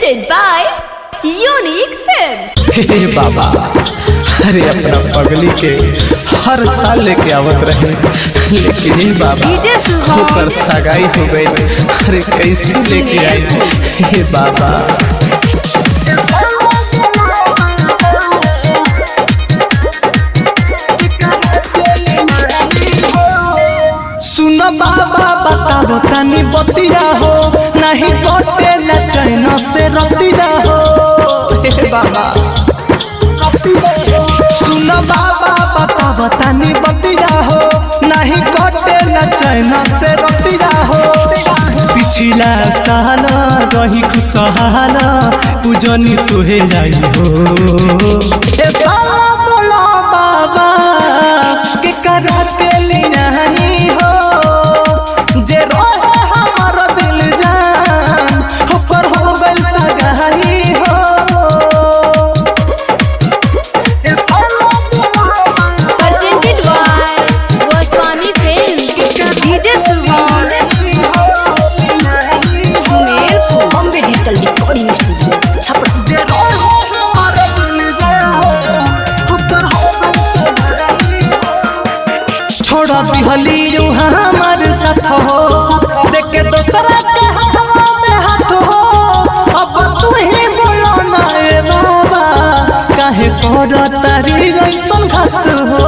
Presented by Unique Films. हे बाबा, अरे अपना पगली के हर साल लेके आवत रहे, लेकिन हे बाबा DJ Shubham. होकर सगाई हो गई। अरे कैसे लेके आई हे बाबा। सुन बाबा बताओ तनी बतिया हो, नहीं कटेला चैन से रतिया हो। हे बाबा सुन बाबा बताओ तनी बतिया हो, नहीं कटेला चैन से रतिया हो। पिछला साल रही खुशहाल, पूजनी तुहे आई हो। ए साला बोला बाबा के करा के लियानी हो, जे रहे हमर दिल जान ओकर हो गइल सगाई हो। ए साला बोला Presented by Goswami Films. DJ Shubham. Sumerpur. Bombay digital recording studio Chhapra. जे रहे हमर दिल जान ओकर हो गइल सगाई हो। छोड़ दिहली you हमार साथ हो, देख के दोसरा के हाथवा में हाथ हो। अब तू ही बोलो ना ए बाबा, काहे कर तारी ऐसन घात हो,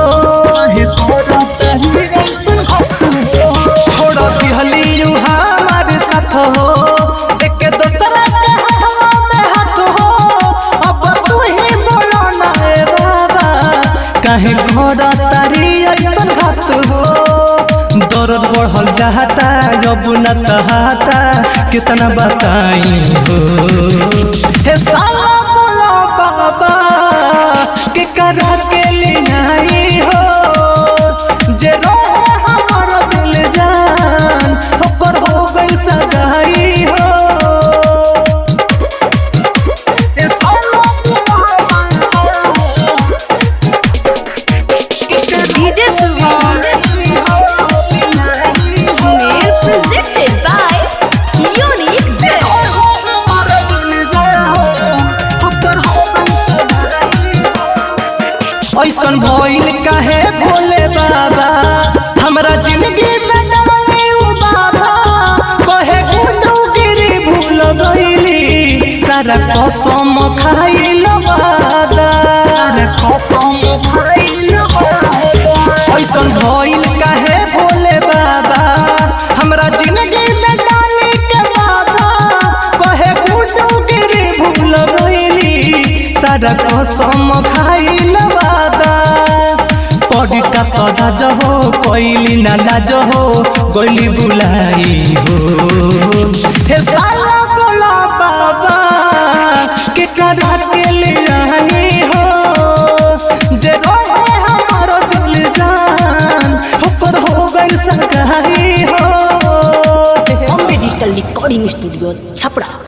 काहे कर तारी ऐसन घात हो। छोड़ दिहली you हमार साथ हो, देख के दोसरा के हाथवा में हाथ हो। अब तू ही बोलो ना ए बाबा, काहे कर तारी ऐसन घात हो। दर्द बढ़ल जाता अब न सहाता, कितना बताई हो। हे साला बोला बाबा के करा के लियाई हो, जे रहे हमर दिल जान ओकर हो गइल सगाई हो। ए साला बोला DJ Shubham. Sumer presented by Unique Films. ऐसन भइल काहे भोले बाबा, हमरा जिंदगी में डाली उ बाधा। कहे गुंडूगिरी भूल गइली, सारा कसम खाइल वादा, सारा कसम खाइल वादा। ऐसन भइल काहे भोले बाबा, हमरा जिंदगी में डाली के बाधा। कहे गुंडूगिरी भूल गइली, सारा कसम खाइल वादा। पड़िका सदा जहो कैली ना लाज हो, गइली बुलाई हो। हे साला बोला बाबा के करा के लियाई हो, जे रहे हमर दिल जान ओकर हो गइल सगाई हो। Bombay digital recording studio Chhapra.